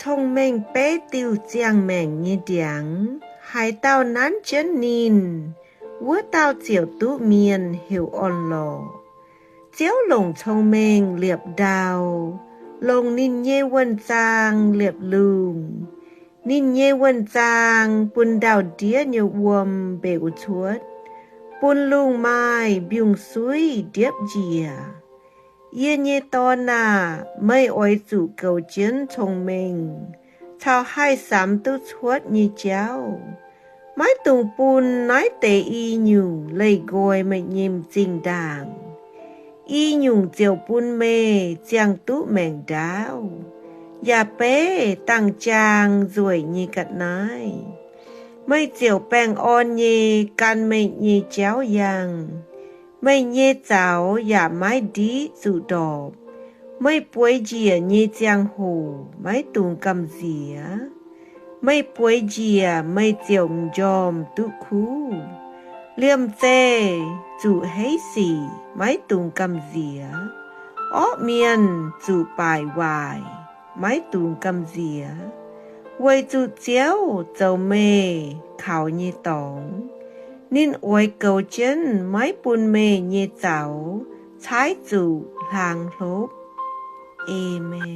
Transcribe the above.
Cong-mengh beiv diuh ziangh maengc nyei ndiangx. Haaix dauh nanv jienv ninh, wuov dauh ziouc duqv mienh heuc orn-lorqc. Ziouv longc cong-mengh liepc ndau, longc ninh nyei wuonh zaang liepc lungh. Ninh nyei wuonh zaang bun ndau-ndiev nyei wuom mbeux cuotv, bun lungh maaih mbiungc-suiv ndiepv njiec. Yie nyei dorn aah! Meih oix zuqc goux jienv cong-mengh caux haih samx duqv cuotv nyei jauv. Maiv dungx bun naaiv deix i nyungc leih nqoi meih nyei m'zing ndaangc. I nyungc ziouc bun meih ziangh duqv maengc ndaauv, yaac beiv dangh jaang nzueic nyei ga'naaiv. Meih ziouc baengh orn nyei gan meih nyei jauv yangh. Meih nyei zaux yaac maiv ndiqv zuqc ndorpc. Meih bueix njiec nyei ziangh hoc maiv dungx gamh nziex. Meih bueix njiec meih ziouc m'njormh duqv kuv. Liemh zeih zuqc heiv sic maiv dungx gamh nziex. Orqv mienh zuqc baaic waaic maiv dungx gamh nziex, weic zuqc Ziouv zoux meih kaux nyei dorngx. Ninh oix goux jienv maiv bun meih nyei zaux caaiv zuqc hlaang hlopv. Aamen.